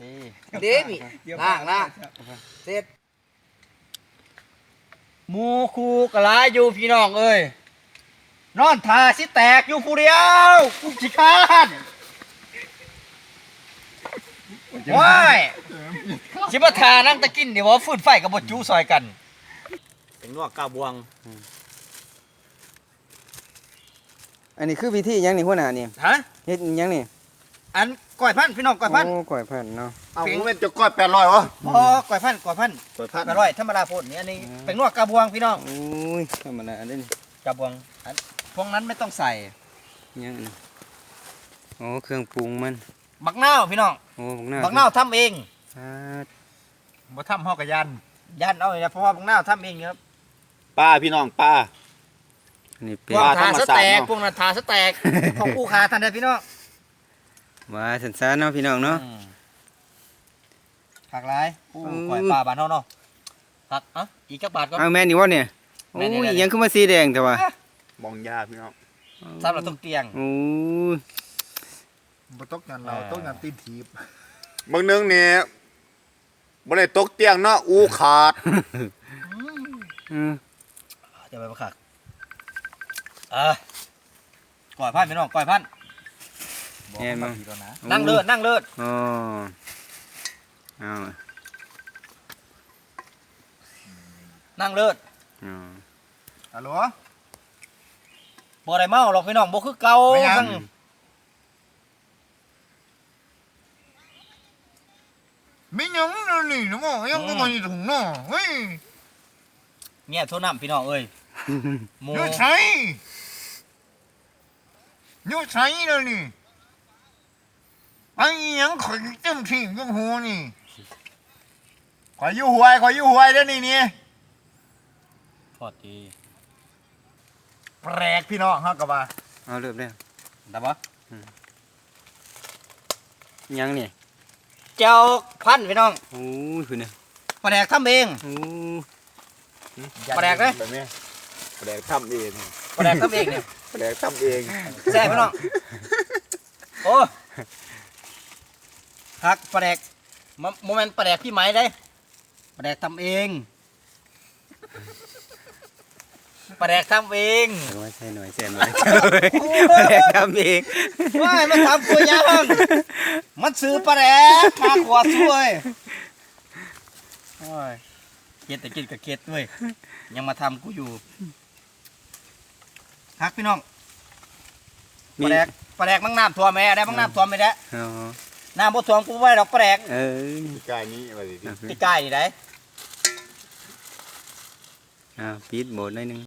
ເດ້ນີ້ ລ້າງ ລ້າງ ເສັດ. ໝູ່ຄູ່ກໍຫຼາຍຢູ່ພີ່ນ້ອງເອີຍ ນອນຖ້າຊິແຕກຢູ່ຜູ້ດຽວ ກູຂີ້ຄ້ານ. ໂອ້ຍ ຊິມາຖ້ານັ່ງຕະກິນນີ້ບໍ່? ຟືນໄຟກໍບໍ່ຈຸຊ່ອຍກັນ. ເປັນງວກກາບວງ. ອັນນີ້ຄືວິທີຫຍັງນີ້ຫົວໜ້ານີ້? ຮະ? ເຮັດຫຍັງນີ້? ອັນກ້ອຍພັນພີ່ນ້ອງ ກ້ອຍພັນ. ໂອ້ ກ້ອຍພັນເນາະ. ເອົ້າ ບໍ່ແມ່ນຈະກ້ອຍແປດຮ້ອຍຫວາ? ບໍ່ ກ້ອຍພັນ ກ້ອຍພັນ ກ້ອຍພັນ ແປດຮ້ອຍ ທຳມະດາໂພດນີ້. ອັນນີ້ ອ່າ ແປ້ງນົວກາບວງພີ່ນ້ອງ. ໂອ້ຍ ທຳມະດາອັນນີ້ ກາບວງ ອັນພວກນັ້ນໄມ່ຕ້ອງໃສ່. ຫຍັງອັນນີ້? ໂອ້ ເຄື່ອງປຸງມັນ ບັກນາວພີ່ນ້ອງ. ໂອ້ ບັກນາວ ບັກນາວທຳເອງ. ປາດ ບໍ່ທຳເຮົາກໍຢ້ານ ຢ້ານເອົານີ້ແຫຼະ ເພາະວ່າບັກນາວທຳເອງຢູ່. ປາພີ່ນ້ອງ ປາ ອັນນີ້ເປັນ ພວກນັ້ນຖ້າສະແຕກ ພວກນັ້ນຖ້າສະແຕກ ຂອງກູຂ້າທ່ານເດີພີ່ນ້ອງ. ວ່າຊັ້ນຊະເນາະພີ່ນ້ອງເນາະ. ອືມ ຄັກຫຼາຍ. ໂອ້ ອືມ ກ້ອຍປາບ້ານເຮົາເນາະ ຄັກ. ເອົ້າ ອີກຈັກບາດກ່ອນ. ເອົາ ແມ່ນຢູ່ບໍ່ນີ້? ແມ່ນຢູ່ ໂອ້ຍ ແມ່ນຢູ່. ຫຍັງຄືມາສີແດງແທ້ວະ? ບອງຢາພີ່ນ້ອງ. ສຳລັບຕົກຕຽງ. ໂອ້ຍ ບໍ່ຕົກຍ້ອນເຫຼົ້າ ເອີ ຕົກຍ້ອນຕີນຖີບ. ບາງໜຶ່ງນີ້ບໍ່ໄດ້ຕົກຕຽງເນາະ ອູຂາດ. ອືມ ຈະໄປບໍ່ຄັກ. ເອີ ກ້ອຍພັນພີ່ນ້ອງ ກ້ອຍພັນ. ແມ່ນບໍ່? ນັ່ງເລີດ ນັ່ງເລີດ. ອໍ ເອົາ ນັ່ງເລີດ. ອໍ ອາໂຫຼ ບໍ່ໄດ້ເມົາດອກພີ່ນ້ອງ ບໍ່ຄືເກົ່າ. ແມ່ນຫຍັງ? ຈັ່ງ ມີຫຍັງແນວນີ້ນະ ເວົ້າຫຍັງກໍບໍ່ເຫັນຫຍັງເນາະ ເຮີ້ຍ. ເມຍໂທນຳພີ່ນ້ອງເອີຍ. ໝູ່ ຢູ່ໃສ? ຢູ່ໃສແນວນີ້? ໄປອີຫຍັງ? ຂ້ອຍເຕັມທີ່ຢູ່ຫົວນີ້ ຂ້ອຍຢູ່ຫ້ວຍ ຂ້ອຍຢູ່ຫ້ວຍເດ້ນີ້ນີ້. ພໍດີ ແປກພີ່ນ້ອງ ເຮົາກໍວ່າ. ເອົາ ເລີ່ມແລ້ວ ໄດ້ບໍ່? ອືມ ຫຍັງນີ້? ແຈ່ວພັນພີ່ນ້ອງ. ໂອ້ຍ ພຸ້ນນະ ປາແດກທຳເອງ. ໂອ້ ປາແດກເດ້ ປາແດກທຳເອງ ປາແດກທຳເອງນີ້ ປາແດກທຳເອງ ແຊບພີ່ນ້ອງ. ໂອ້ ຄັກ ປາແດກ ບໍ່ ບໍ່ແມ່ນປາແດກພີ່ໄໝເດ້ ປາແດກທຳເອງ. ປາແດກທຳເອງ ເອົາໄວ້ໃສ່ໜ້ອຍ ໃສ່ໜ້ອຍ ປາແດກທຳເອງ. ວ້າຍ ມາທຳຕົວຫຍັງ? ມັນຊື່ປາແດກ ມາຂົວຊ່ວຍ. ໂອ້ຍ ເຮັດແຕ່ກິນກໍເຄັດເວີຍ ຍັງມາທຳກູຢູ່. ຄັກພີ່ນ້ອງ. ມີ ປາແດກ ປາແດກມັນນ້ຳຖ້ວມແທ້ ໄດ້ມັນນ້ຳຖ້ວມແທ້. ອໍ ນ້ຳບໍ່ຖ້ວມກູບໍ່ໄດ້ດອກປາແດກ. ເອີ ປີກາຍນີ້ວ່າຊິ ປີກາຍນີ້ໄດ໋. ອ່າ ປິດໂບດໜ້ອຍໜຶ່ງ.